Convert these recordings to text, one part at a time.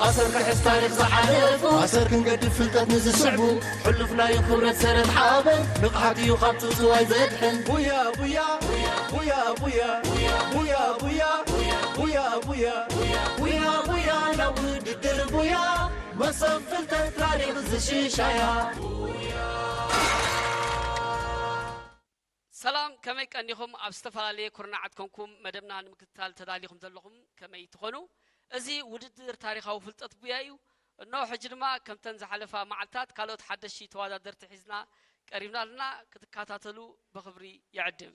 ኣሰር ክሕዝ ታሪኽ ዝሓለፉ፣ ኣሰር ክንገድፍ ፍልጠት ንዝስዕቡ፣ ሕሉፍ ናይ ክብረት ሰረት ሓበን፣ ንቕሓት እዩ ካብ ጽውጽዋይ ዘድሕን። ቡያ ቡያ ቡያ ቡያ ቡያ ቡያ ቡያ ቡያ ቡያ ቡያ ቡያ ቡያ ናብ ውድድር ቡያ፣ መሰብ ፍልጠት ታሪኽ ዝሽሻያ። ሰላም፣ ከመይ ቀኒኹም? ኣብ ዝተፈላለየ ኩርናዓት ኮንኩም መደብና ንምክትታል ተዳሊኹም ዘለኹም ከመይ ትኾኑ? እዚ ውድድር ታሪኻዊ ፍልጠት ቡያ እዩ። እነሆ ሕጂ ድማ ከምተን ዝሓለፋ መዓልታት ካልኦት ሓደሽቲ ተወዳደርቲ ሒዝና ቀሪብና ኣለና። ክትከታተሉ ብኽብሪ ይዕድም።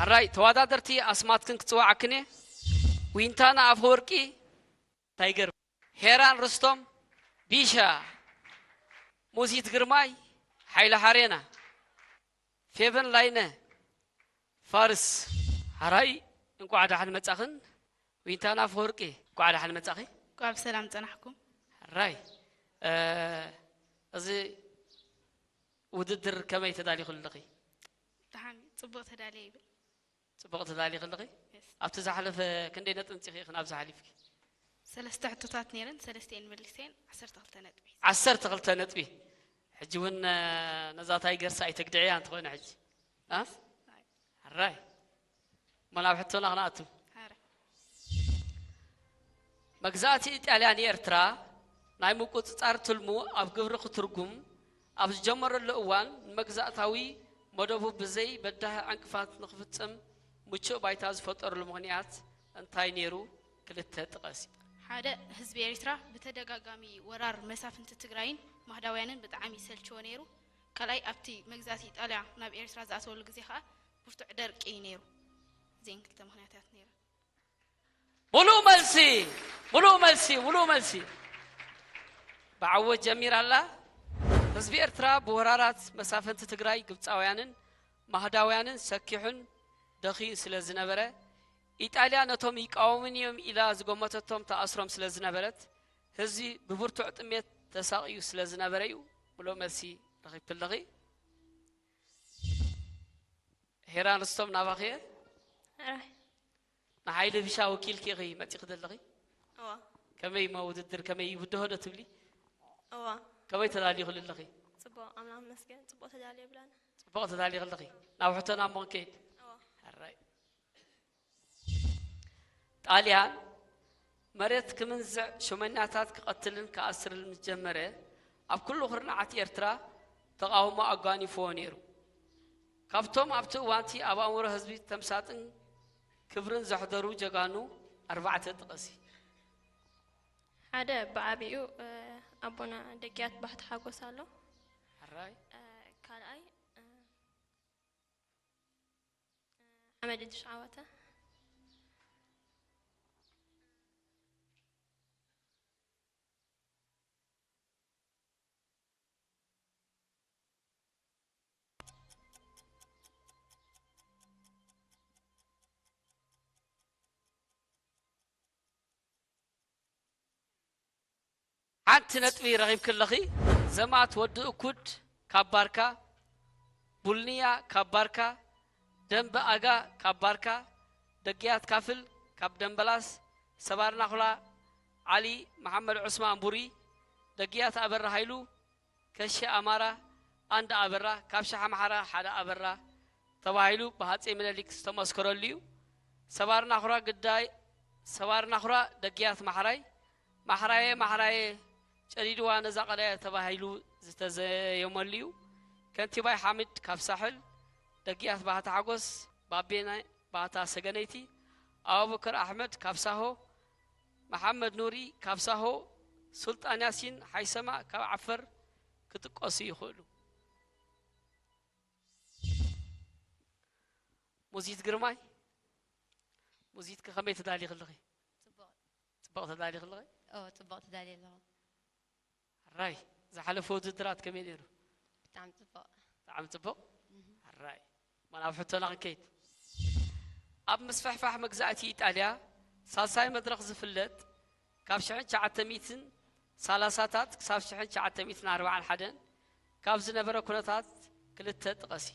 ኣራይ፣ ተወዳደርቲ ኣስማትክን ክጽውዓክን እየ። ዊንታና ኣፈወርቂ፣ ታይገር፣ ሄራን ርስቶም፣ ቢሻ፣ ሙዚት ግርማይ፣ ሓይለ ሓሬና፣ ፌቨን ላይነ፣ ፋርስ። ሓራይ፣ እንቋዕ ደሓን መጻኽን። ዊንታና ኣፈወርቂ፣ እንቋዕ ደሓን መጻኺ። እንቋዕ ብሰላም ጸናሕኩም። ሓራይ፣ እ፣ እዚ ውድድር ከመይ ተዳሊኹ ኣለኺ? ደሓን፣ ጽቡቕ ተዳልየ ይብል። ጽቡቕ ተዳሊኺ ኣለኺ? የስ። ኣብቲ ዝሓለፈ ክንደይ ነጥቢ ኣምጺኺ ኢኺ ናብዚ ሓሊፍኪ? ሰለስተ ሕቶታት ነይረን፣ ሰለስቲኤን መሊሰን፣ ዓሰርተ ክልተ ነጥቢ። ዓሰርተ ክልተ ነጥቢ። ሕጂ እውን፣ እ፣ ነዛ ታይገርስ ኣይተግድዕያ እንተኾነ ሕጂ። እ? ኣይ። ሕራይ። እሞ ናብ ሕቶና ክንኣቱ። ሕራይ። መግዛእቲ ኢጣልያ ንኤርትራ ናይ ምቁጽጻር ትልሙ ኣብ ግብሪ ክትርጉም ኣብ ዝጀመረሉ እዋን፣ ንመግዛእታዊ መደቡ ብዘይ በዳሂ ዕንቅፋት ንኽፍጽም ምቹእ ባይታ ዝፈጠረሉ ምኽንያት እንታይ ነይሩ? ክልተ ጥቐሲ። ሓደ፣ ህዝቢ ኤርትራ ብተደጋጋሚ ወራር መሳፍንቲ ትግራይን ማህዳውያንን ብጣዕሚ ይሰልችዎ ነይሩ። ካልኣይ፣ ኣብቲ መግዛእቲ ኢጣልያ ናብ ኤርትራ ዝኣተወሉ ግዜ ኸኣ ብርቱዕ ደርቂ እዩ ነይሩ። እዚኤን ክልተ ምኽንያታት ነይረን። ሙሉእ መልሲ፣ ሙሉእ መልሲ፣ ሙሉእ መልሲ። ብዓወት ጀሚራ ኣላ። ህዝቢ ኤርትራ ብወራራት መሳፍንቲ ትግራይ፣ ግብጻውያንን ማህዳውያንን ሰኪሑን ደኽዩን ስለ ዝነበረ፣ ኢጣልያ ነቶም ይቃወሙኒ እዮም ኢላ ዝገመተቶም ተኣስሮም ስለ ዝነበረት፣ ህዝቢ ብብርቱዕ ጥሜት ተሳቕዩ ስለ ዝነበረ እዩ። ሙሉእ መልሲ ረኺብኪ ኣለኺ። ሄራን ርስቶም፣ ናባኺ እየ። ሕራይ። ንሓይሊ ቢሻ ወኪልኪ ኢኺ መጺኺ ዘለኺ? እዋ። ከመይ እሞ ውድድር፣ ከመይ ይብድሆ ዶ ትብሊ? እዋ። ከመይ ተዳሊኹ ኣለኺ? ጽቡቕ፣ ኣምላኽ ይመስገን። ጽቡቕ ተዳልየ ብላና። ጽቡቕ ተዳሊኺ ኣለኺ። ናብ ሕቶና እሞ ክንከይድ። እዋ። ሕራይ። ጣልያን መሬት ክምንዝዕ፣ ሹመኛታት ክቐትልን ክኣስርን ምስ ጀመረ፣ ኣብ ኩሉ ኩርናዓት ኤርትራ ተቓውሞ ኣጓኒፍዎ ነይሩ። ካብቶም ኣብቲ እዋንቲ ኣብ ኣእምሮ ህዝቢ ተምሳጥን ክብርን ዘሕደሩ ጀጋኑ ኣርባዕተ ጥቐሲ። ሓደ ብዓቢኡ፣ እ፣ ኣቦና ደግያት ባህታ ሓጎስ ኣሎ። ሕራይ። እ፣ ካልኣይ፣ እ፣ ሓመድ እድሽ ዓዋተ። ሓንቲ ነጥቢ ረኺብኪ ኣለኺ። ዘማት ወዲ እኩድ ካብ ባርካ፣ ቡልንያ ካብ ባርካ፣ ደንበ ኣጋ ካብ ባርካ፣ ደግያት ካፍል ካብ ደንበላስ፣ ሰባር ናኹላ ዓሊ፣ መሓመድ ዑስማን ቡሪ፣ ደግያት ኣበራ ሃይሉ፣ ከሸ ኣማራ፣ ኣንድ ኣበራ፣ ካብ ሸሕ ኣምሓራ ሓደ ኣበራ ተባሂሉ ብሃጼ ምኒልክ ዝተመስከረሉ እዩ። ሰባር ናኹራ ግዳይ፣ ሰባር ናኹራ ደግያት ማሕራይ፣ ማሕራየ ማሕራየ ጨዲድዋ ነዛ ቀላይ ተባሂሉ ዝተዘየመሉ እዩ። ከንቲባይ ሓምድ ካብ ሳሕል፣ ደግያት ባህታ ሓጎስ፣ ባቤና ባህታ ሰገነይቲ፣ ኣቡበከር ኣሕመድ ካብ ሳሆ፣ መሓመድ ኑሪ ካብ ሳሆ፣ ሱልጣን ያሲን ሓይሰማ ካብ ዓፈር ክጥቀሱ ይኽእሉ። ሙዚት ግርማይ፣ ሙዚት ከመይ ተዳሊኺ ኣለኺ? ጽቡቕ። ጽቡቕ ተዳሊኺ ኣለኺ? ኦ፣ ጽቡቕ ተዳልየ ኣለኹ። ሕራይ፣ ዝሓለፈ ውድድራት ከመይ ነይሩ? ብጣዕሚ ጽቡቕ። ብጣዕሚ ጽቡቕ? እህ። ሕራይ። እሞ ናብ ሕቶና ክንከይድ። ኣብ ምስፍሕፋሕ መግዛእቲ ኢጣልያ ሳልሳይ መድረኽ ዝፍለጥ፣ ካብ ሽሕን ትሽዓተ ሚእትን ሰላሳታት ክሳብ ሽሕን ትሽዓተ ሚእትን ኣርባዓን ሓደን ካብ ዝነበረ ኩነታት ክልተ ጥቐሲ።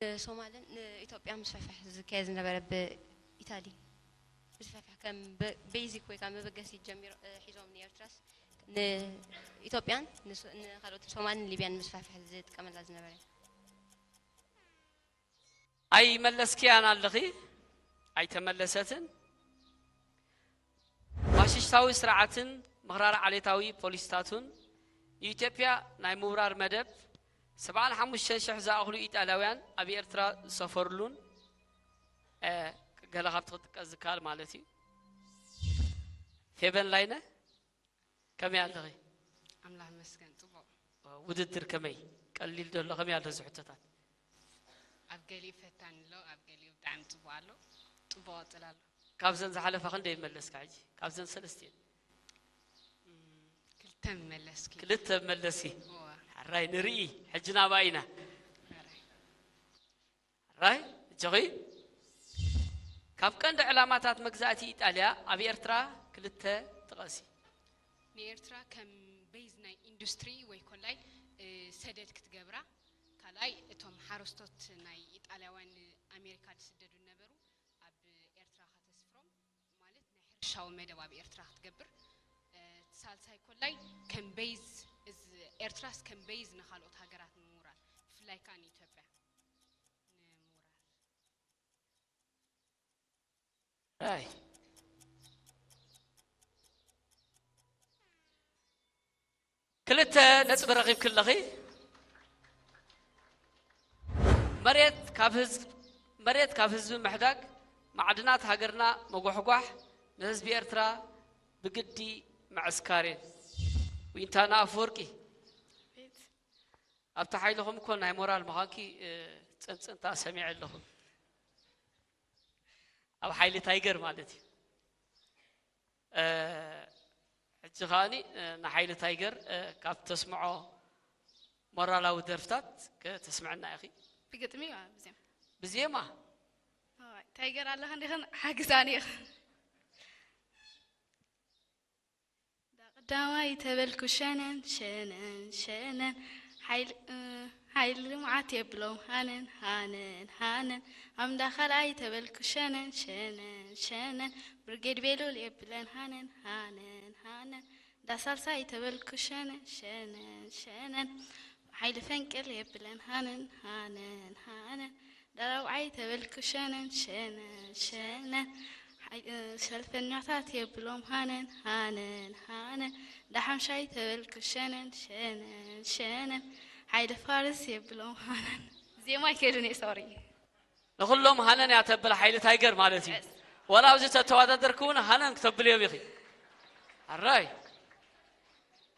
ንሶማልን ንኢትዮጵያ ምስፍሕፋሕ ዝካየድ ዝነበረ ብኢታሊ ምስፍሕፋሕ ከም ቤዚክ ወይ ከዓ መበገሲ ጀሚሮ ሒዞም ንኤርትራስ ንኢትዮጵያን ንካልኦት ሶማልን ሊብያን ምስፍሕፋሕ ዝጥቀመላ ዝነበረ። ኣይመለስክያን ኣለኺ። ኣይተመለሰትን። ፋሽስታዊ ስርዓትን ምኽራር ዓሌታዊ ፖሊስታቱን ንኢትዮጵያ ናይ ምውራር መደብ ሰብዓን ሓሙሽተን ሽሕ ዝኣኽሉ ኢጣልያውያን ኣብ ኤርትራ ዝሰፈሩሉን ገለ ካብቲ ክጥቀስ ዝከኣል ማለት እዩ። ፌበን ላይነ ከመይ ኣለኺ? ኣምላኽ ይመስገን ጽቡቕ። ውድድር ከመይ ቀሊል ደሎ ከመይ ኣሎ ዝሕቶታት? ኣብ ገሊኡ ፈታኒ ኣሎ፣ ኣብ ገሊኡ ብጣዕሚ ጽቡቕ ኣሎ። ጽቡቕ ቀጽል ኣሎ። ካብዘን ዝሓለፋ ክንደይ መለስካ ሕጂ? ካብዘን ሰለስቲኤን ክልተ መለስኪ። ክልተ መለስኪ። ሕራይ ንርኢ ሕጂ ናብኣ ኢና። ራይ እጆኺ። ካብ ቀንዲ ዕላማታት መግዛእቲ ኢጣልያ ኣብ ኤርትራ ክልተ ጥቐሲ። ንኤርትራ ከም ቤዝ ናይ ኢንዱስትሪ ወይ ኮላይ ሰደድ ክትገብራ፣ ካልኣይ እቶም ሓረስቶት ናይ ኢጣልያውያን ኣሜሪካ ዝስደዱ ነበሩ ኣብ ኤርትራ ከተስፍሮም ማለት ናይ ሕርሻዊ መደብ ኣብ ኤርትራ ክትገብር፣ ሳልሳይ ኮላይ ከም ቤዝ ኤርትራስ ከም ቤዝ ንካልኦት ሃገራት ንምውራር ብፍላይ ከዓ ንኢትዮጵያ። ኣይ ክልተ ነጥቢ ረኺብኪ ኣለኺ። መሬት ካብ ህዝብ መሬት ካብ ህዝቢ ምሕዳግ፣ ማዕድናት ሃገርና ምጉሕጓሕ፣ ንህዝቢ ኤርትራ ብግዲ ምዕስካር እየን። ዊንታና ኣፈወርቂ ኣብቲ ሓይልኹም እኮ ናይ ሞራል ምዃንኪ ጸንጽንታ ሰሚዐ ኣለኹ። ኣብ ሓይሊ ታይገር ማለት እዩ። ሕጂ ከኣኒ ንሓይሊ ታይገር ካብ ተስምዖ ሞራላዊ ደርፍታት ከተስምዐና ኢኺ። ብግጥሚ ዋ ብዜማ? ብዜማ? ኣዋይ፣ ታይገር ኣለኻ እንዲኽን ሓግዛኒ ኢኽን። ዳቕዳማይ ተበልኩ ሸነን ሸነን ሸነን ሓይሊ ልምዓት የብሎም ሃነን ሃነን ሃነን ኣምዳ ካልኣይ ተበልኩ ሸነን ሸነን ሸነን ብርጌድ ቤሉል የብለን ሃነን ሃነን ሃነን ዳሳልሳይ ተበልኩ ሸነን ሸነን ሸነን ሓይሊ ፈንቅል የብለን ሃነን ሃነን ሃነን ዳራብዓይ ተበልኩ ሸነን ሸነን ሸነን ሰልፈኛታት የብሎም ሃነን ሃነን ሃነን ዳሓምሻይ ተበልኩ ሸነን ሸነን ሸነን ሓይሊ ፋርስ የብሎም ሃነን ዜማ ይከይዱን ሶሪ ንኹሎም ሃነን እያ ተብል ሓይሊ ታይገር ማለት እዩ። ወላ ኣብዚ ተተወዳደርኪ እውን ሃነን ክተብል እዮም ኢኺ። ኣራይ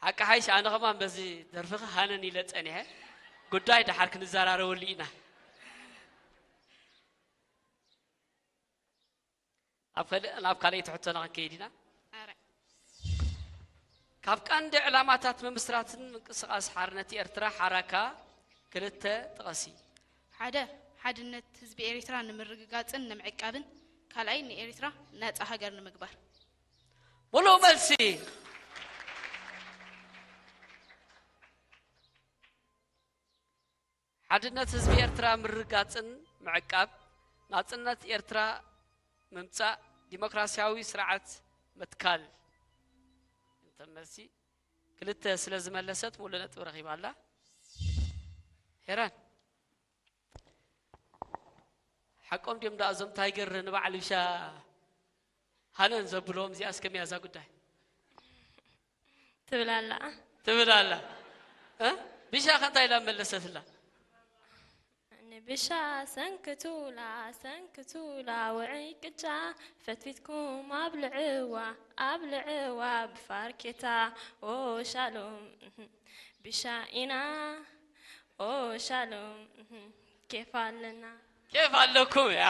ሓቂ ሓይሽ ኣነ ከማን በዚ ደርፍኺ ሃነን ኢለ ጸኒሐ። ጉዳይ ደሓር ክንዘራረበሉ ኢና። ኣብ ካልእ ናብ ካልኣይቲ ሕቶና ክንከይድ ኢና። ኣረ ካብ ቀንዲ ዕላማታት ምምስራትን ምንቅስቃስ ሓርነት ኤርትራ ሓራካ ክልተ ጥቐሲ። ሓደ ሓድነት ህዝቢ ኤሪትራ ንምርግጋጽን ንምዕቃብን ካልኣይ ንኤሪትራ ነጻ ሃገር ንምግባር። ሙሉእ መልሲ። ሓድነት ህዝቢ ኤርትራ ምርጋጽን ምዕቃብ፣ ናጽነት ኤርትራ ምምጻእ፣ ዲሞክራስያዊ ስርዓት ምትካል። እንተ መልሲ ክልተ ስለ ዝመለሰት ሙሉእ ነጥቢ ረኺባ ኣላ። ሄራን ሓቆም ድዮም ደኣ እዞም ታይገር ንበዓል ብሻ ሃነን ዘብሎም እዚኣስ ከመይ እያ እዛ ጉዳይ? ትብል ኣላ። ትብል ኣላ። እ? ብሻ ከ እንታይ ኢላ መለሰትላ? ንብሻ ሰንክቱላ ሰንክቱላ ውዑይ ቅጫ ፈትፊትኩም ኣብልዕዋ ኣብልዕዋ ብፋርኬታ ኦ ሻሎም እህ፣ ብሻ ኢና ኦ ሻሎም እህ፣ ኬፍ ኣለና። ኬፍ ኣለኩም እያ።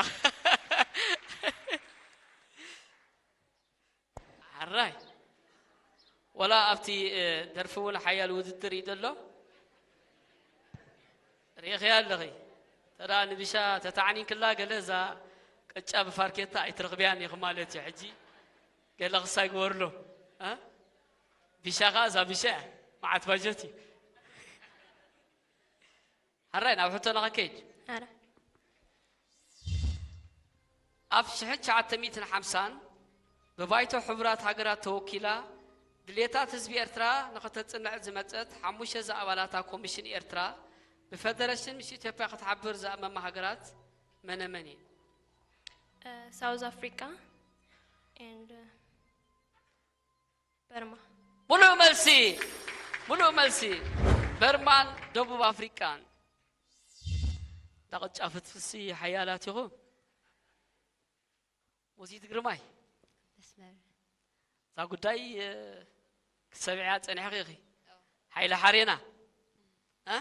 ሓራይ ወላ ኣብቲ ደርፊ እውን ሓያል ውድድር እዩ ዘሎ። ርኢኽያ ኣለኺ። ተዳ ንብሻ ተታዕኒንክላ ገለ እዛ ቅጫ ብፋርኬታ ኣይትረኽብያን ኢኹ ማለት እዩ። ሕጂ ገለ ክሳይ ግበርሎ። እ? ብሻ ኸዓ እዛ ብሻ እያ። መዓት ባጀት እዩ። ሓራይ ናብ ሕቶና ክንከይድ። ኣረ ኣብ ሽሕን ትሽዓተ ሚእትን ሓምሳን ብባይቶ ሕቡራት ሃገራት ተወኪላ ድሌታት ህዝቢ ኤርትራ ንኸተጽንዕ ዝመጸት ሓሙሽተ ዝኣባላታ ኮሚሽን ኤርትራ ብፈደረሽን ምስ ኢትዮጵያ ክትሓብር ዝኣመማ ሃገራት መነ መን እየን? Uh, South Africa and uh, Burma. ሙሉእ መልሲ፣ ሙሉእ መልሲ። በርማን ደቡብ ኣፍሪቃን። እንዳ ቅጫ ፍትፍሲ ሓያላት ኢኹም። ሙዚት ግርማይ፣ መስመር እዛ ጉዳይ እ፣ ክትሰምዕያ ጸኒሕኺ ኢኺ። ሓይለ ሓሬና እ?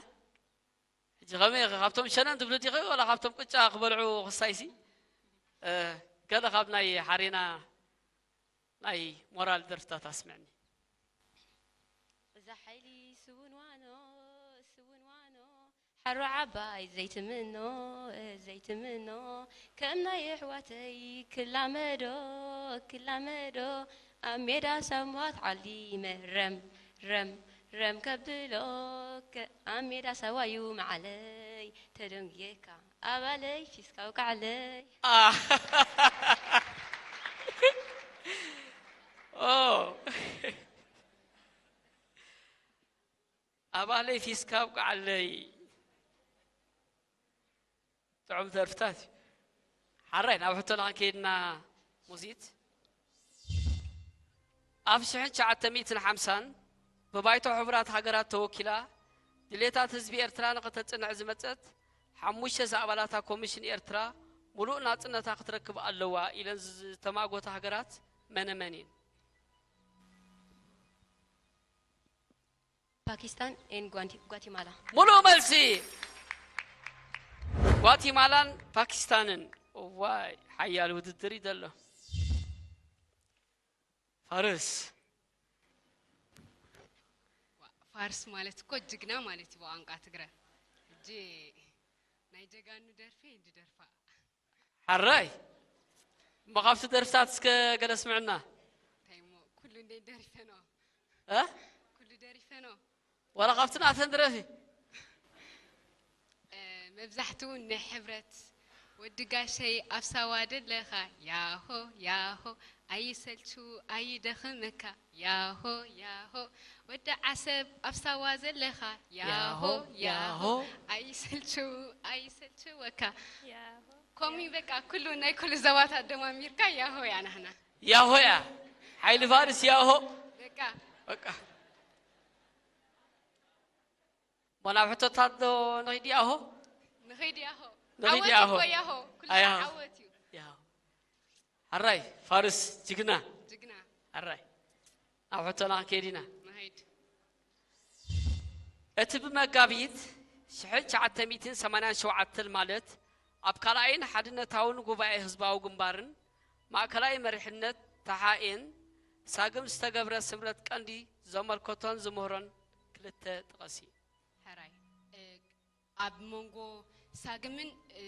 ሕጂ ከመይ ኢኺ? ካብቶም ሸነን ትብሉ ዲኺ ወላ ካብቶም ቅጫ ክበልዑ ክሳይሲ? እ፣ ገለ ካብ ናይ ሓሬና ናይ ሞራል ደርፍታት ኣስምዕኒ። እዛ ሓይሊ ስውንዋኖ ስውንዋኖ ሓሮ ዓባይ ዘይትምኖ ዘይትምኖ ከም ናይ ኣሕዋተይ ክላመዶ ክላመዶ ኣብ ሜዳ ሳምዋት ዓሊመ ረም ረም ረም ከብሎ ከ- ኣብ ሜዳ ሳዋዩ መዓለይ ተደንጉየካ ኣባለይ ፊስካ ውቃዕለይ ኣ፣ ኦ፣ ኣባለይ ፊስካ ውቃዕለይ። ጥዑም ደርፍታት እዩ። ሓራይ ናብ ሕቶና ከይድና ሙዚት ኣብ ሽሕን ትሽዓተ ሚእትን ሓምሳን ብባይቶ ሕቡራት ሃገራት ተወኪላ ድሌታት ህዝቢ ኤርትራ ንኸተጽንዕ ዝመጸት ሓሙሽተ ዝኣባላታ ኮሚሽን ኤርትራ ሙሉእ ናጽነታ ክትረክብ ኣለዋ ኢለን ዝተማጎታ ሃገራት መነ መን እየን? ፓኪስታን ኤን ጓንቲ- ጓቲማላ ሙሉእ መልሲ። ጓቲማላን ፓኪስታንን። እዋይ ሓያል ውድድር እዩ ዘሎ። ፋርስ ፋርስ ማለት እኮ ጅግና ማለት እዩ ብቋንቋ ትግረ። ሕጂ ናይ ጀጋኑ ደርፊ ድደርፋ። ሓራይ እሞ ካብቲ ደርፍታት እስከ ገለ ስምዕና። እንታይ እሞ ኩሉ እንደ ደሪፈኖ እ? ኩሉ ደሪፈኖ። ዋላ ካብቲ ናተን ድረፊ እ፣ መብዛሕትኡ ናይ ሕብረት ወዲ ጋሸይ ኣብ ሳዋ ደለኻ ያሆ ያሆ ኣይሰልቹ ኣይደኽመካ ያሆ ያሆ ወዲ ዓሰብ ኣብ ሳዋ ዘለኻ ያሆ ያሆ ያሆ። ኣይሰልቹ ኣይሰልችወካ ከምኡ በቃ ኩሉ ናይ ኩሉ ዘባታት ደማሚርካ ያሆ ያናህና ያሆ እያ ሓይሊ ፋርስ ያሆ። በቃ በቃ እሞ ናብ ሕቶታት ዶ ንኸይድ ያሆ? ንኸይድ ያሆ ንኸይድ ዓወት ያሆ። እኮ ያሆ ኩሉ ኣያሆ። ዓወት እዩ። ያሆ ሓራይ ፋርስ ጅግና። ጅግና ሓራይ ናብ ሕቶና ክንከይድ ኢና። ንኸይድ እቲ ብመጋቢት ሽሕን ትሽዓተ ሚእትን ሰማንያን ሸውዓተን ማለት ኣብ ካልኣይን ሓድነታውን ጉባኤ ህዝባዊ ግንባርን ማእከላይ መሪሕነት ተሓኤን ሳግም ዝተገብረ ስምረት ቀንዲ ዘመልከቶን ዝምህሮን ክልተ ጥቐሲ። ሕራይ እ፣ ኣብ መንጎ ሳግምን እ፣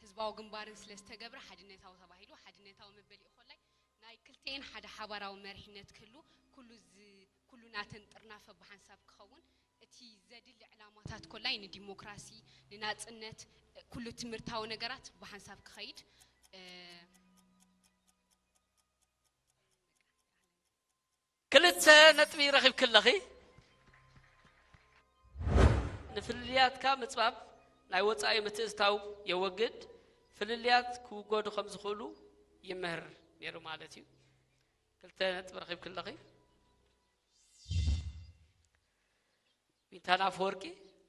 ህዝባዊ ግንባርን ስለ ዝተገብረ ሓድነታዊ ተባሂሉ። ሓድነታዊ መበሊኡ ኮላይ ናይ ክልተኤን ሓደ ሓባራዊ መሪሕነት ክህሉ ኩሉ ዝ- ኩሉ ናተን ጥርናፈ ብሓንሳብ ክኸውን እቲ ዘድሊ ዕላማታት ኮላይ ንዲሞክራሲ ንናጽነት እ፣ ኩሉ ትምህርታዊ ነገራት ብሓንሳብ ክኸይድ እ፣ ክልተ ነጥቢ ረኺብኪ ኣለኺ። ንፍልልያትካ ምጽባብ ናይ ወጻኢ ምትእትታው የወግድ፣ ፍልልያት ክውገዱ ከም ዝኽእሉ ይምህር ነይሩ ማለት እዩ። ክልተ ነጥቢ ረኺብኪ ኣለኺ። ዊንታና ኣፈወርቂ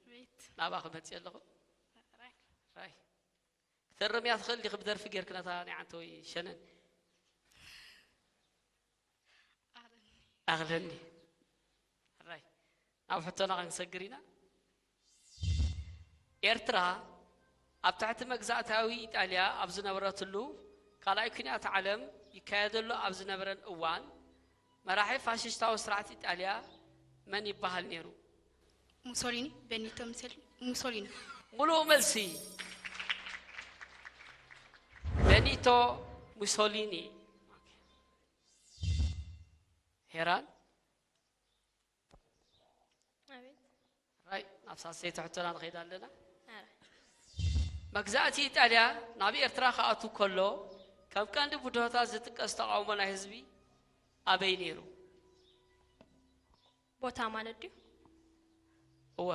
ቤት ናባኺ መጽእ ኣለኹ። ራይ ክትእርምያ ትኽእል ዲኺ ብደርፊ ጌርኪ ነታ ናይ ዓንተወይ ሸነን? ኣኽለኒ። ሕራይ ናብ ሕቶና ክንሰግር ኢና። ኤርትራ ኣብ ትሕቲ መግዛእታዊ ኢጣልያ ኣብ ዝነበረትሉ ካልኣይ ኩናት ዓለም ይካየደሉ ኣብ ዝነበረን እዋን መራሒ ፋሽስታዊ ስርዓት ኢጣልያ መን ይበሃል ነይሩ? ሙሶሊኒ፣ በኒቶ ሙሶሊኒ። ሙሉእ መልሲ በኒቶ ሙሶሊኒ። ሄራን ኣቤት ራይ ናብ ሳልሰይቲ ሕቶና ንኸይድ ኣለና። ኣረ መግዛእቲ ኢጣልያ ናብ ኤርትራ ክኣቱ ከሎ ከም ቀንዲ ብድሆታት ዝጥቀስ ተቓውሞ ናይ ህዝቢ ኣበይ ነይሩ? ቦታ ማለት ድዩ? እወ።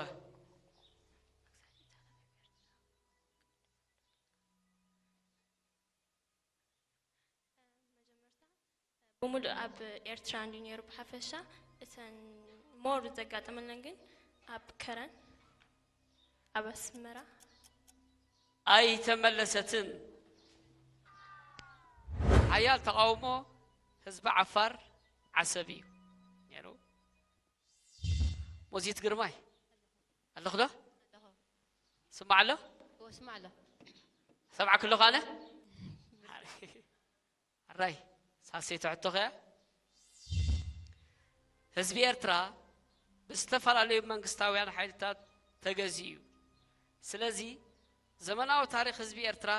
ብምሉእ ኣብ ኤርትራ እንዲ ነይሩ ብሓፈሻ። እተን ሞር ዘጋጠመለን ግን ኣብ ከረን፣ ኣብ ኣስመራ። ኣይተመለሰትን። ሓያል ተቓውሞ ህዝቢ ዓፋር ዓሰብ እዩ ነይሩ። ሞዚት ግርማይ ኣለኹ ዶ? ስማዕ ኣሎ? እወ፣ ስማዕ ኣሎ። ሰማዕክ ኣለኹ ኣነ? ኣራይ፣ ሳሰይቲ ሕቶ ከያ? ህዝቢ ኤርትራ ብዝተፈላለዩ መንግስታውያን ሓይልታት ተገዚኡ እዩ። ስለዚ ዘመናዊ ታሪኽ ህዝቢ ኤርትራ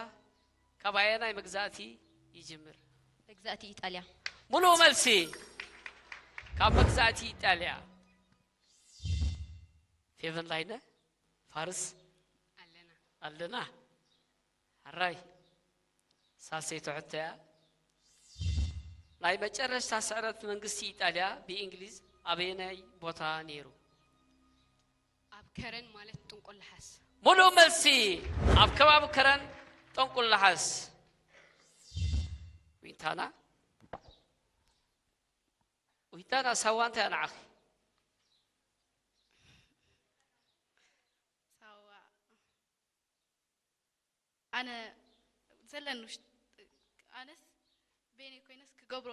ካብ ኣየናይ መግዛእቲ ይጅምር? መግዛእቲ ኢጣልያ። ሙሉእ መልሲ ካብ መግዛእቲ ኢጣልያ። ፌቨን ላይነ ፋርስ ኣለና። ኣራይ፣ ሳልሰይቲ ሕቶ እያ። ናይ መጨረሽታ ስዕረት መንግስቲ ኢጣልያ ብእንግሊዝ ኣበየናይ ቦታ ነይሩ? ኣብ ከረን ማለት ጥንቁልሓስ። ሙሉእ መልሲ ኣብ ከባቢ ከረን ጥንቁልሓስ። ዊንታና፣ ዊንታና፣ ሳዋ እንታይ ንዓኺ? ሳዋ ኣነ ዘለኒ ውሽጢ ኣነስ በይነይ ኮይነስ ክገብሮ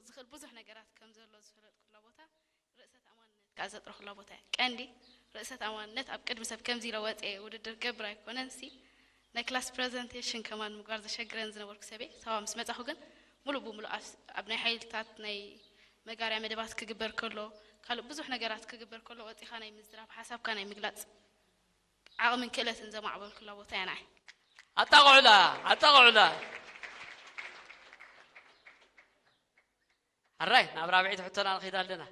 ዝኽእል ብዙሕ ነገራት ከም ዘሎ ዝፈለጥኩላ ቦታ ርእሰ ተኣማንነት ከዓ ዘጥረኹላ ቦታ እያ። ቀንዲ ርእሰ ተኣማንነት ኣብ ቅድሚ ሰብ ከምዚ ኢለ ወፅየ ውድድር ገብር ኣይኮነን ሲ ናይ ክላስ ፕረዘንቴሽን ከማን ምግባር ዘሸግረን ዝነበርኩ ሰበይ ሳዋ ምስ መፃኹ ግን ሙሉእ ብሙሉእ ኣብ ናይ ሓይልታት ናይ መጋርያ መደባት ክግበር ከሎ ካልእ ብዙሕ ነገራት ክግበር ከሎ ወፂኻ ናይ ምዝራብ ሓሳብካ ናይ ምግላፅ ዓቕምን ክእለትን ዘማዕበልኩላ ቦታ እያ ንዓይ። ኣጣቕዑላ ኣጣቕዑላ። ሕራይ ናብ ራብዒት ሕቶና ንኸይድ ኣለና።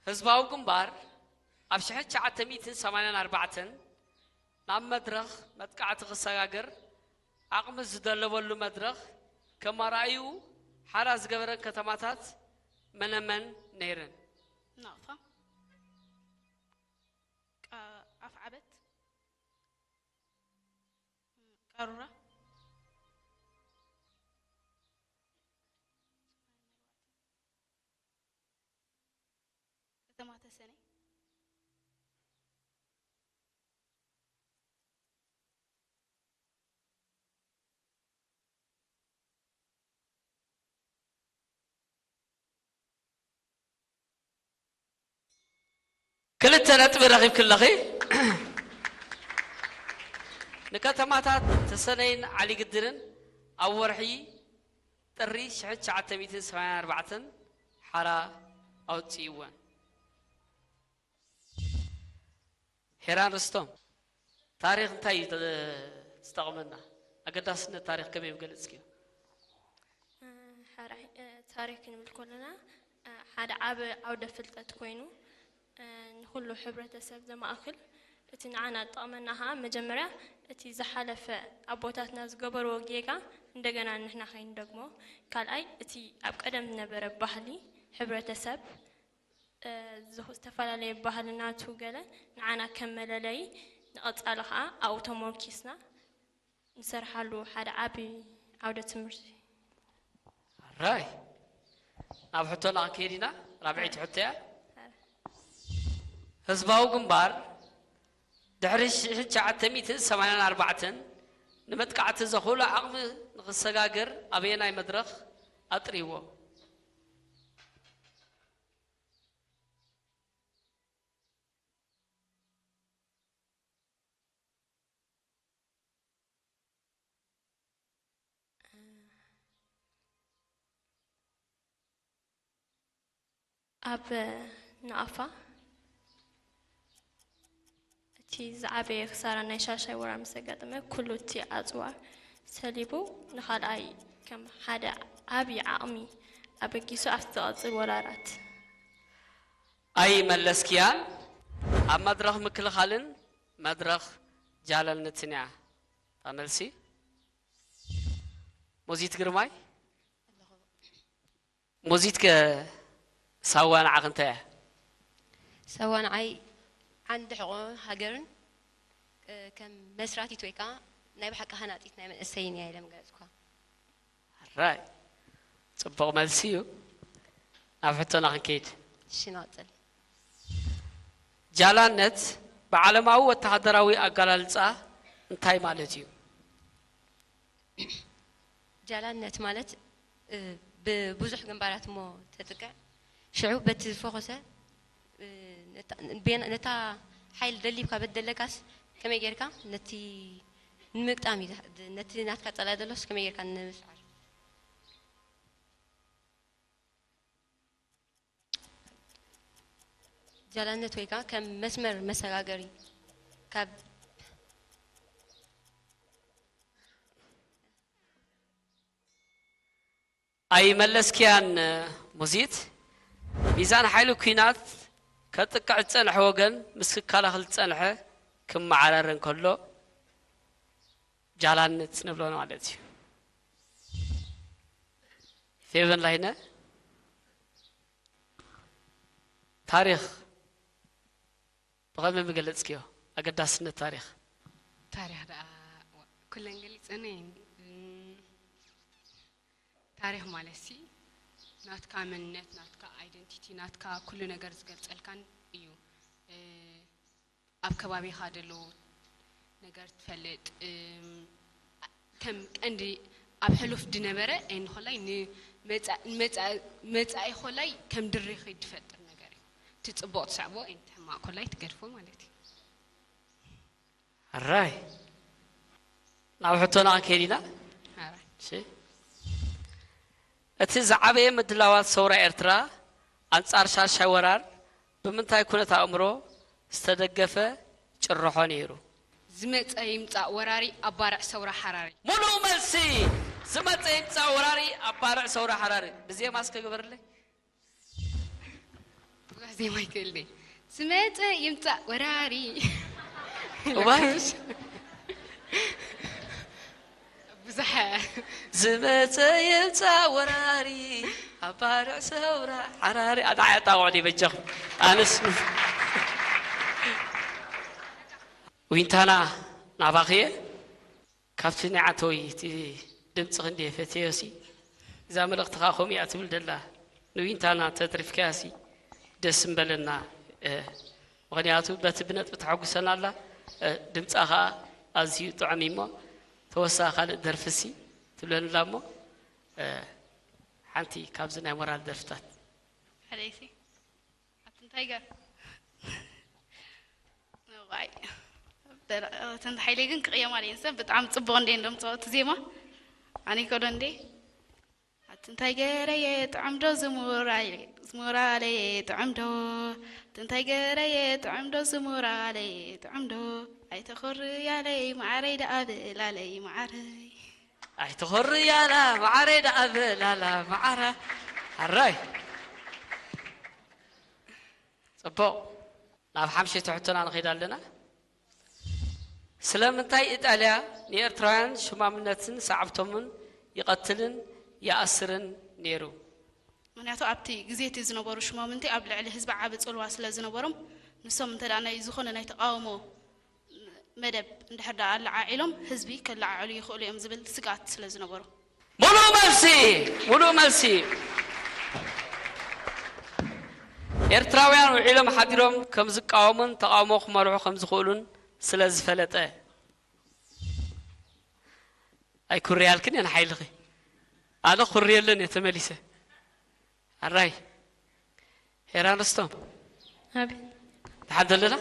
ህዝባዊ ግንባር ኣብ ሽሕን ትሽዓተ ሚእትን ሰማንያን ኣርባዕተን ናብ መድረኽ መጥቃዕቲ ክሰጋገር ዓቕሚ ዝደለበሉ መድረኽ ከም ኣርኣይኡ ሓራ ዝገበረን ከተማታት መነመን ነይረን? ናቕፋ፣ ኣፍዓበት፣ ቃሩራ፣ ከተማ ተሰነይ። ክልተ ነጥቢ ረኺብኪ ኣለኺ። ንከተማታት ተሰነይን ዓሊግድርን ኣብ ወርሒ ጥሪ ሽሕን ትሽዓተ ሚእትን ሰማንያን ኣርባዕተን ሓራ ኣውፅእወን። ሄራን ርስቶም፣ ታሪኽ እንታይ እዩ ዝጠቕመና? ኣገዳስነት ታሪኽ ከመይ ምገለፅክዮ? ሕራይ ታሪኽ ክንብል ከለና ሓደ ዓቢ ዓውደ ፍልጠት ኮይኑ ንኹሉ ሕብረተሰብ ዘማእክል እቲ ንዓና ዝጠቕመና ከዓ መጀመርያ እቲ ዝሓለፈ ኣቦታትና ዝገበርዎ ጌጋ እንደገና ንሕና ከይንደግሞ ካልኣይ እቲ ኣብ ቀደም ዝነበረ ባህሊ ሕብረተሰብ ዝተፈላለዩ ባህሊ ናቱ ገለ ንዓና ከም መለለዪ ንቐፃሊ ከዓ ኣብኡ ተሞርኪስና ንሰርሓሉ ሓደ ዓቢ ዓውደ ትምህርቲ። ራይ ናብ ሕቶና ክንከይድ ኢና። ራብዐይቲ ሕቶ እያ። ህዝባዊ ግንባር ድሕሪ ሽሕን ትሽዓተ ሚእትን ሰማንያን ኣርባዕተን ንመጥቃዕቲ ዘኽእሎ ዓቕሚ ንኽሰጋገር ኣበየናይ መድረኽ ኣጥርይዎ? ኣብ ናቕፋ እቲ ዝዓበየ ክሳራ ናይ ሻሻይ ወራር ምስ ኣጋጠመ ኩሉ እቲ ኣፅዋር ሰሊቡ ንኻልኣይ ከም ሓደ ዓብዪ ዓቕሚ ኣበጊሱ ኣብቲ ዝቐፅል ወራራት ኣይመለስክያን። ኣብ መድረኽ ምክልኻልን መድረኽ ጃለልንትን እያ እታ መልሲ። ሙዚት ግርማይ? ሙዚት ከ ሳዋ ንዓኺ እንታይ እያ? ሳዋ ንዓይ ዓንዲ ሕቖ ሃገርን፣ እ፣ ከም መስራቲት ወይ ከኣ ናይ ብሓቂ ሃናጺት ናይ መንእሰይን እያ ኢለ ምገለጽኩዋ። ራይ። ጽቡቕ መልሲ እዩ። ናብ ሕቶና ክንከይድ። እሺ፣ ንቐጽል። ጃላነት ብዓለማዊ ወተሃደራዊ ኣገላልጻ እንታይ ማለት እዩ? ጃላነት ማለት፣ እ፣ ብብዙሕ ግንባራት እሞ ተጥቅዕ፣ ሽዑ በቲ ዝፈኾሰ፣ እ፣ ነታ፣ ቤን-፣ ነታ ሓይል ደሊብካ በቲ ደለካስ ከመይ ጌርካ ነቲ ንምግጣም እዩ፣ ነቲ ናትካ ጸላኢ ዘሎስ ከመይ ጌርካ ንምስዓር። ጃላነት ወይ ከኣ ከም መስመር መሰጋገሪ ካብ ኣይመለስክያን ሙዚት። ሚዛን ሓይሊ ኲናት ከጥቅዕ ዝጸንሐ ወገን ምስ ክከላኸል ዝጸንሐ ክመዓረር እንከሎ ጃላነት ንብሎ ማለት እዩ። ፌቨን ላይነ፣ ታሪኽ ብኸመይ ምገለጽክዮ? ኣገዳስነት ታሪኽ። ታሪኽ ደኣ ኩለን ገሊጸን እየን። እም፣ ታሪኽ ማለት ሲ ናትካ መንነት፣ ናትካ ኣይደንቲቲ፣ ናትካ ኩሉ ነገር ዝገልጸልካን እዩ። እ፣ ኣብ ከባቢኻ ዘሎ ነገር ትፈልጥ፣ እም፣ ከም ቀንዲ ኣብ ሕሉፍ ድነበረ እንኾላይ ንመጻ-፣ ንመጻ-፣ መጻኢ ኾላይ ከም ድሪኺ ድፈጥር ነገር እዩ። እቲ ጽቡቕ ትስዕቦ፣ እቲ ሕማቕ ኮላይ ትገድፎ ማለት እዩ። ኣራይ። ናብ ሕቶና ክንከይድ ኢና። ኣራይ። እሺ። እቲ ዝዓበየ ምድላዋት ሰውራ ኤርትራ ኣንጻር ሻድሻይ ወራር ብምንታይ ኩነት ኣእምሮ ዝተደገፈ ጭርሖ ነይሩ? ዝመጸ ይምጻእ ወራሪ ኣብ ባርዕ ሰውራ ሓራሪ። ሙሉእ መልሲ! ዝመጸ ይምጻእ ወራሪ ኣብ ባርዕ ሰውራ ሓራሪ። ብዜማ እስከ ግበርለይ። ብዙሕ ዜማ ይክእል ድየ? ዝመጸ ይምጻእ ወራሪ። እዋይ። ብዙሕ። ዝመጸ ይምጻእ ወራሪ፣ ኣብ ባርዕ ሰውራ ሓራሪ። ኣታ ኣጣቕዑኒ በጃኹም። ኣነስ ዊንታና ናባኺ እየ። ካብቲ ናይ ዓንተወይ እቲ ድምፂ ክንዲ ፈትየዮ ሲ፣ እዛ መልእኽቲ ከዓ ከምኡ እያ ትብል ደላ። ንዊንታና ተትሪፍካያሲ ደስ ምበለና። እ፣ ምኽንያቱ በቲ ብነጥቢ ተሐጉሰና ኣላ። እ፣ ድምፃ ከዓ ኣዝዩ ጥዑም እዩ እሞ ተወሳኺ ካልእ ደርፊ ሲ ትብለንላ እሞ፣ እ፣ ሓንቲ ካብዚ ናይ ሞራል ደርፍታት። ሓደይሲ ኣቲ እንታይ ገር? እዋይ። ደረ-፣ ተንተ ሓይለይ ግን ክቕየማ ኣለየን ሰብ ብጣዕሚ ጽቡቕ እንዴ እንደምጽኦ እቲ ዜማ። ኣነ ይከዶ እንዴ? ኣቲ እንታይ ገረየ ጥዑም ዶ ዝሙራይ-፣ ዝሙራለየ ጥዑም ዶ? ኣቲ እንታይ ገረየ ጥዑም ዶ ዝሙራለየ ጥዑም ዶ? ኣይተኾርያለይ መዓረይ ደኣ ብላለይ መዓረይ። ኣይተኾርያላ መዓረይ ደኣ ብላላ መዓራ። ሓራይ። ጽቡቕ። ናብ ሓምሸይቲ ሕቶና ንኸይድ ኣለና። ስለምንታይ ኢጣልያ ንኤርትራውያን ሽማምነትን ሰዓብቶምን ይቐትልን ይኣስርን ነይሩ? ምኽንያቱ ኣብቲ ግዜ እቲ ዝነበሩ ሽማምንቲ ኣብ ልዕሊ ህዝቢ ዓቢ ጽልዋ ስለ ዝነበሮም፣ ንሶም እንተ ደኣ ናይ ዝኾነ ናይ ተቓውሞ መደብ እንድሕር ደኣ ኣለዓዒሎም ህዝቢ ከለዓዕሉ ይኽእሉ እዮም ዝብል ስግኣት ስለ ዝነበሮም። ሙሉእ መልሲ፣ ሙሉእ መልሲ። ኤርትራውያን ውዒሎም ሓዲሮም ከም ዝቃወሙን ተቓውሞ ክመርሑ ከም ዝኽእሉን ስለ ዝፈለጠ። ኣይኩርያልክን እየ ንሓይልኺ። ኣነ ኩርየለን እየ ተመሊሰ። ኣራይ። ሄራን ርስቶም። ኣቤት። ደሓን ዘለና?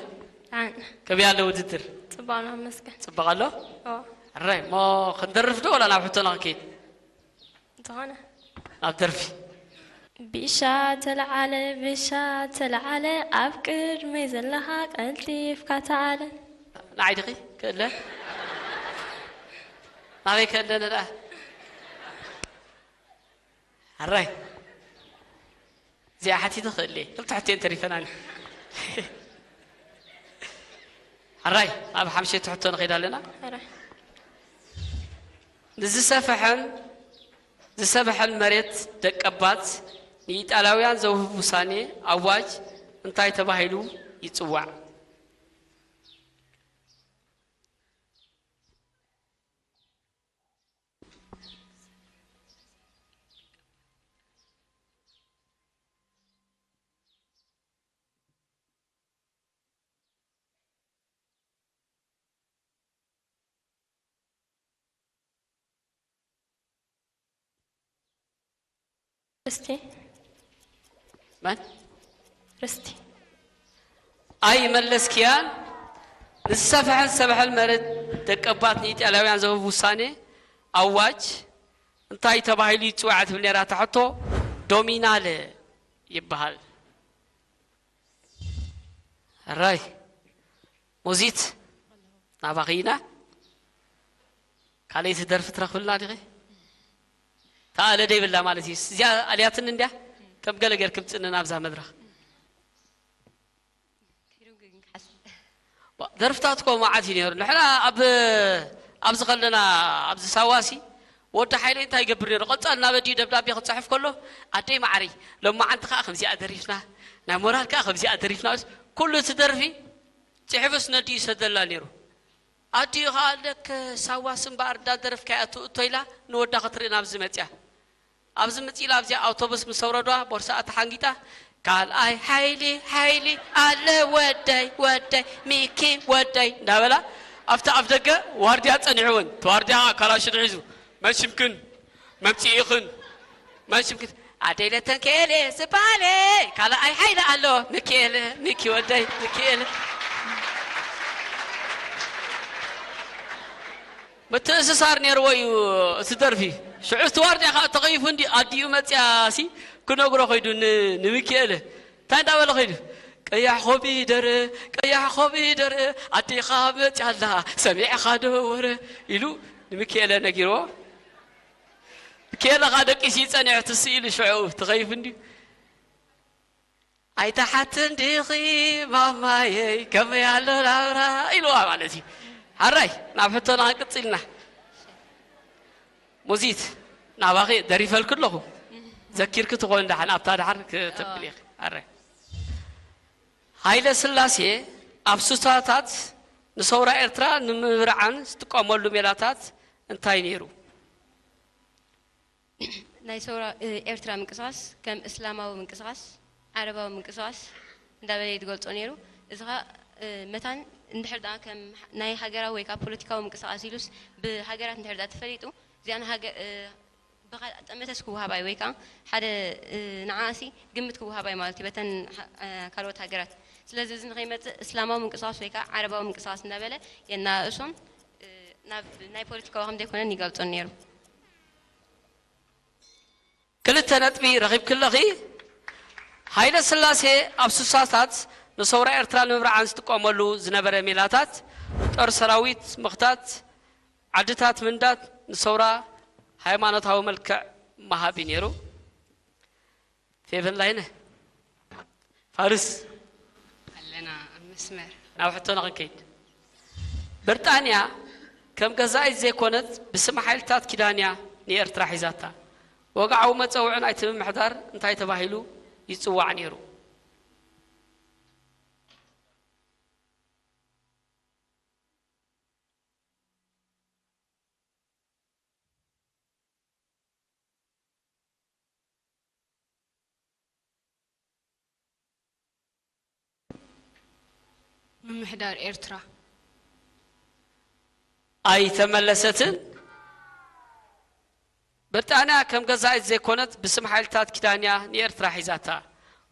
ደሓን። ከመይ ኣሎ ውድድር? ጽቡቕ ነው፣ መስገን። ጽቡቕ ኣሎ? ኦ። ኣራይ፣ እሞ ክንደርፍ ዶ ወላ ናብ ሕቶና ክንከይድ? ዝኾነ። ናብ ደርፊ። ቢሻ ተለዓለ፣ ቢሻ ተለዓለ፣ ኣብ ቅድመይ ዘለኻ ቀልጢፍካ ተዓለ። ንዓይ ዲኺ ክእለ? ናበይ ክእለ ንርኣ? ኣራይ። እዚኣ ሓቲተ ክእል እየ። ክልተ ሕቶ እየን ተሪፈናኒ። ኣራይ፣ ኣብ ሓምሸይቲ ሕቶ ንኸይድ ኣለና። ኣራይ። ንዝሰፍሐን ዝሰፍሐን መሬት ደቀባት ንኢጣልያውያን ዘውህብ ውሳኔ ኣዋጅ እንታይ ተባሂሉ ይጽዋዕ? ርስቲ መን? ርስቲ ኣይመለስክያን። ንዝሰፍሐን ዝሰፍሐን መሬት ደቀባት ንኢጣልያውያን ዘውህብ ውሳኔ ኣዋጅ እንታይ ተባሂሉ ይጽዋዕ ትብል ነይራ እታ ሕቶ። ዶሚናለ ይበሃል። ሕራይ ሙዚት ናባኺ ኢና። ካልኣይቲ ደርፊ ትረኽብልና ዲኺ? ተኣለ ደይብላ ማለት እዩ። እዚኣ ኣልያትኒ እንድያ ከም ገለ ጌርኪ ምጽእኒ ናብዛ መድረኽ። ደርፍታት እኮ መዓት እዩ ነይሩ። ንሕና ኣብ ኣብዚ ከለና ኣብዚ ሳዋሲ ወዲ ሓይለ እንታይ ይገብር ነይሩ? ቀጻል ናብ ኣዲኡ ደብዳቤ ክጽሕፍ ከሎ ኣደይ ማዕረይ ሎማዓንቲ ከኣ ከምዚኣ ደሪፍና ናይ ሞራል ከኣ ከምዚኣ ደሪፍና ኩሉ እቲ ደርፊ ጽሕፍስ ነዲኡ ይሰደላ ነይሩ። ኣዲኡ ከኣ ለከ ሳዋሲ እምበኣር እንዳደረፍካያ ትእቶ ኢላ ንወዳ ክትርኢ ናብዚ መጽያ። ኣብዚ ምጽእ ኢላ ኣብዚኣ ኣውቶቡስ ምስ ኣውረድዋ ቦርስኣ ተሓንጊጣ ካልኣይ ሓይሊ ሓይሊ ኣለ ወደይ ወደይ ሚኪ ወደይ እንዳበላ ኣብቲ ኣፍ ደገ ዋርድያ ጸኒሕወን። እቲ ዋርድያ ከኣ ካላሽን ሒዙ መን ሽምክን መምጽኢኽን መን ሽምክን ኣደይ ለተንክኤል እየ ዝበሃል እየ ካልኣይ ሓይሊ ኣሎ ምክኤል ሚኪ ወደይ ምክኤል ምትእስሳር ነይርዎ እዩ እቲ ደርፊ። ሽዑ እቲ ዋርድያ ከዓ ተኸይፉ እንዲ ኣዲኡ መፅያ ሲ ክነግሮ ከይዱ ን- ንሚኪኤል እንታይ እንዳበለ ከይዱ ቀያሕ ኮሚደረ ቀያሕ ኮሚደረ ኣዴኻ መፅያ ኣላ ሰሚዕኻ ዶ ወረ ኢሉ ንሚኪኤለ ነጊርዎ። ሚኪኤለ ከዓ ደቂሱ ይፀንሕ ትስኢሉ ሽዑ ተኸይፉ እንዲ ኣይተሓትን ዲኺ ማማየይ ከመይ ኣሎ ናብራ ኢልዋ ማለት እዩ። ሓራይ ናብ ሕቶና ክንቅጽል ኢና። ሙዚት ናባኺ ደሪፈልኪ ኣለኹ ዘኪርኪ ትኾን ደሓን ኣብታ ደሓር ክተብሊ ኢኺ። ሓራይ ሃይለ ስላሴ ኣብ ሱሳታት ንሰውራ ኤርትራ ንምብርዓን ዝጥቀመሉ ሜላታት እንታይ ነይሩ? ናይ ሰውራ ኤርትራ ምንቅስቃስ ከም እስላማዊ ምንቅስቃስ ዓረባዊ ምንቅስቃስ እንዳበለ እዩ ዝገልጾ ነይሩ። እዚ ኸኣ መታን እንድሕር ደኣ ከም ናይ ሃገራዊ ወይ ከዓ ፖለቲካዊ ምንቅስቃስ ኢሉስ ብሃገራት እንድሕር ደኣ ተፈሊጡ እዚኣ ንሃገ ብኻልእ ጠመተስ ክወሃባይ ወይ ከዓ ሓደ ንዓኣሲ ግምት ክወሃባይ ማለት እዩ በተን ካልኦት ሃገራት። ስለዚ እዚ ንኸይመፅእ እስላማዊ ምንቅስቃስ ወይ ከዓ ዓረባዊ ምንቅስቃስ እንዳበለ የናእሶም ናብ ናይ ፖለቲካዊ ከም ዘይኮነን ይገልጾ ነይሩ። ክልተ ነጥቢ ረኺብኪ ኣለኺ። ሃይለ ስላሴ ኣብ ሱሳታት ንሰውራ ኤርትራ ንምብርዓን ዝጥቀመሉ ዝነበረ ሜላታት ጦር ሰራዊት ምኽታት፣ ዓድታት ምንዳት፣ ንሰውራ ሃይማኖታዊ መልክዕ ምሃብ እዩ ነይሩ። ፌቨን ላይነ ፋርስ ኣለና ኣብ መስመር። ናብ ሕቶና ክንከይድ። ብርጣንያ ከም ገዛኢት ዘይኮነት ብስም ሓይልታት ኪዳንያ ንኤርትራ ሒዛታ። ወግዓዊ መጸውዒ ናይቲ ምምሕዳር እንታይ ተባሂሉ ይጽዋዕ ነይሩ? ምምሕዳር ኤርትራ። ኣይተመለሰትን። ብሪጣንያ ከም ገዛኢት ዘይኮነት ብስም ሓይልታት ኪዳንያ ንኤርትራ ሒዛታ።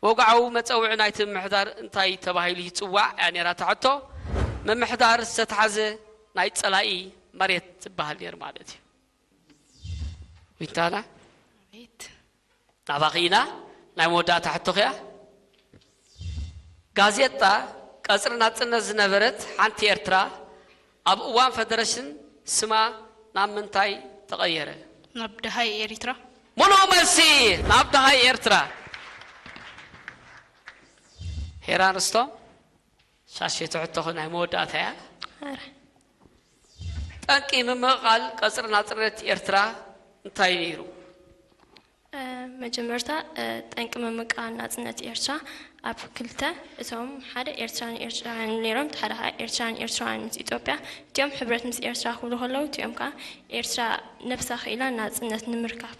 ወግዓዊ መጸውዒ ናይቲ ምምሕዳር እንታይ ተባሂሉ ይጽዋዕ እያ ነይራ እታ ሕቶ። ምምሕዳር ዝተታሕዘ ናይ ጸላኢ መሬት ዝበሃል ነይሩ ማለት እዩ። ዊንታና ቤት ናባኺ ኢና። ናይ መወዳእታ ሕቶኺ እያ። ጋዜጣ ቀጽሪ ናጽነት ዝነበረት ሓንቲ ኤርትራ ኣብ እዋን ፈደረሽን ስማ ናብ ምንታይ ተቐየረ? ናብ ደሃይ ኤሪትራ ሙሉእ መልሲ ናብ ደሃይ ኤርትራ። ሄራን ርስቶም ሻሸቲ ሕቶኺ ናይ መወዳእታ እያ። ጠንቂ ምምቕቓል ቀጽሪ ናጽነት ኤርትራ እንታይ ነይሩ? መጀመርታ፣ ጠንቂ ምምቃል ናጽነት ኤርትራ ኣብ ክልተ፣ እቶም ሓደ ኤርትራን ኤርትራውያን ነይሮም፣ እቲ ሓደ ኸኣ ኤርትራን ኤርትራውያን ምስ ኢትዮጵያ፣ እቲኦም ሕብረት ምስ ኤርትራ ክብሉ ከለዉ፣ እቲኦም ከኣ ኤርትራ ነብሳ ክኢላ ናጽነት ንምርካብ።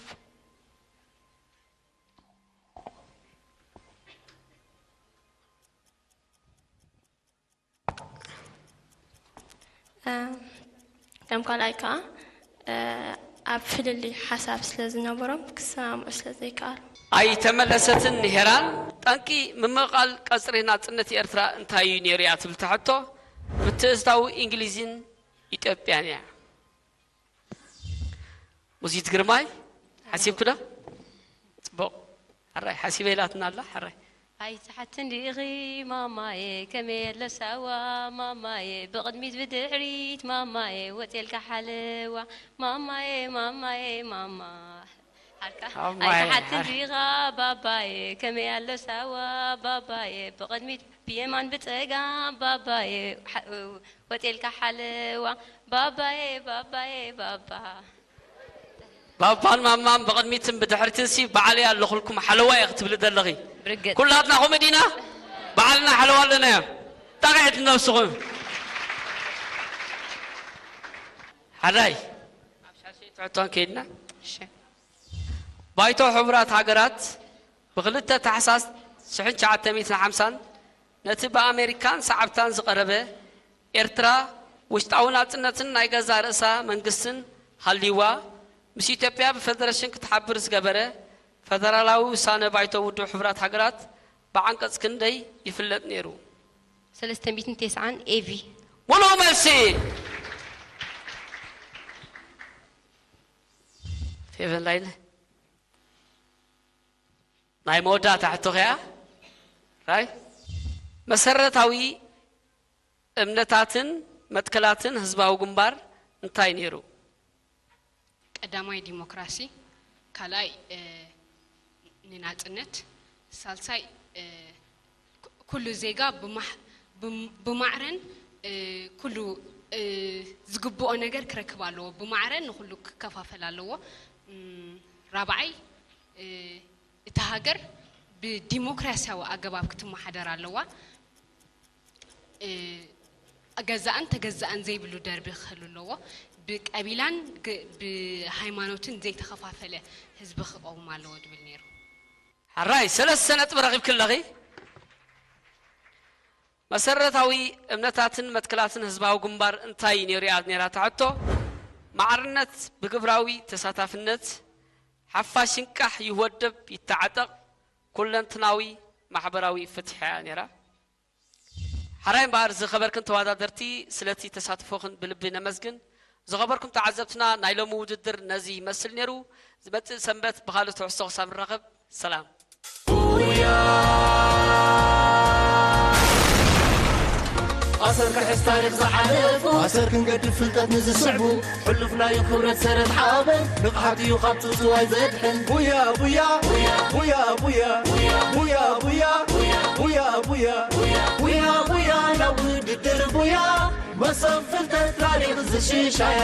ከም ካልኣይ ከኣ ኣብ ፍልልይ ሓሳብ ስለ ዝነበሮም ክሰማምዑ ስለ ዘይከኣሉ። ኣይተመለሰትን ንሄራን። ጠንቂ ምምቕቓል ቀጽሪ ናጽነት ኤርትራ እንታይ እዩ ነይሩ እያ ትብል ሕቶ ምትእትታው እንግሊዝን ኢትዮጵያን እያ። ሙዚት ግርማይ፣ ሓሲብኩ ዶ? ጽቡቕ። ሕራይ፣ ሓሲበ ኢላትና ኣላ፣ ሕራይ። ኣይትሓትን ዲኺ ማማየ፣ ከመይ ኣሎ ሳዋ ማማየ፣ ብቕድሚት ብድሕሪት ማማየ፣ ወጽየልካ ሓለዋ ማማየ፣ ማማየ፣ ማማ። ሓርካ? ማማየ፣ ኣይትሓትን ሓር- ዲኻ ባባየ፣ ከመይ ኣሎ ሳዋ ባባየ፣ ብቕድሚት ብየማን ብጸጋም ባባየ፣ ሓ-፣ ወጽየልካ ሓለዋ ባባየ፣ ባባየ፣ ባባ። ባባን ማማን ብቕድሚትን ብድሕሪትን ሲ ባዕለይ ኣለኹልኩም ሓለዋ እየ ክትብሊ ዘለኺ። ብርግጽ። ኩላትና ከምኡ ዲና? ባዕልና ሓለዋ ኣለናዮ። ጣቕዐት ነብስኹም። ሓራይ። ኣብ ሻሸይ ትሕቶን ከይድና። እሺ። ባይቶ ሕቡራት ሃገራት ብክልተ ታሕሳስ ሽሕን ትሽዓተ ሚእትን ሓምሳን ነቲ ብኣሜሪካን ሰዓብታን ዝቐረበ ኤርትራ ውሽጣዊ ናጽነትን ናይ ገዛእ ርእሳ መንግስትን ሃልይዋ፣ ምስ ኢትዮጵያ ብፈደረሽን ክትሓብር ዝገበረ ፈደራላዊ ውሳነ ባይቶ ውድብ ሕቡራት ሃገራት ብዓንቀጽ ክንደይ ይፍለጥ ነይሩ? ሰለስተ ሚእትን ተስዓን ኤ ቪ። ሙሉእ መልሲ። ፌቨን ላይለ። ናይ መወዳእታ ሕቶ ኸያ፣ ራይ፣ መሰረታዊ እምነታትን መትከላትን ህዝባዊ ግንባር እንታይ ነይሩ? ቀዳማይ ዲሞክራሲ፣ ካልኣይ፣ እ፣ ንናጽነት፣ ሳልሳይ፣ እ፣ ኩ-፣ ኩሉ ዜጋ ብማሕ-፣ ብም-፣ ብማዕረን፣ እ፣ ኩሉ፣ እ፣ ዝግብኦ ነገር ክረክብ ኣለዎ። ብማዕረ ንኹሉ ክከፋፈል ኣለዎ። እም፣ ራብዓይ፣ እ፣ እታ ሃገር ብዲሞክራሲያዊ ኣገባብ ክትመሓደር ኣለዋ። እ፣ ገዛእን ተገዛእን ዘይብሉ ደርቢ ክህሉ ኣለዎ። ብቀቢላን ግ-፣ ብሃይማኖትን ዘይተኸፋፈለ ህዝቢ ክቐውም ኣለዎ ዝብል ነይሩ። ሕራይ፣ ሰለስተ ነጥቢ ረኺብኪ ኣለኺ። መሰረታዊ እምነታትን መትከላትን ህዝባዊ ግንባር እንታይ ነይሩ እያ ነይራ እታ ሕቶ። ማዕርነት ብግብራዊ ተሳታፍነት፣ ሓፋሽ ይንቃሕ ይወደብ ይተዓጠቕ፣ ኩለንትናዊ ማሕበራዊ ፍትሒ እያ ነይራ። ሓራይ እምበኣር ዝኸበርክን ተወዳደርቲ ስለቲ ተሳትፎኽን ብልቢ ነመስግን። ዝኸበርኩም ተዓዘብትና ናይ ሎሚ ውድድር ነዚ ይመስል ነይሩ። ዝመጽእ ሰንበት ብኻልእ ትሕዝቶ ክሳብ ንራኸብ ሰላም። ኣሰር ክሕዝ ታሪኽ ዝሓለፉ ኣሰር ክንገድፍ ፍልጠት ንዝስዕቡ ሕሉፍ ናይ ክብረት ሰረት ሓበን ንቕሓት እዩ ካብ ጽውጽዋይ ዘድሕን ቡያ ቡያ ቡያ ቡያ ቡያ ቡያ ቡያ ቡያ ቡያ ቡያ ቡያ ናብ ውድድር ቡያ መሰብ ፍልጠት ታሪኽ ዝሽሻያ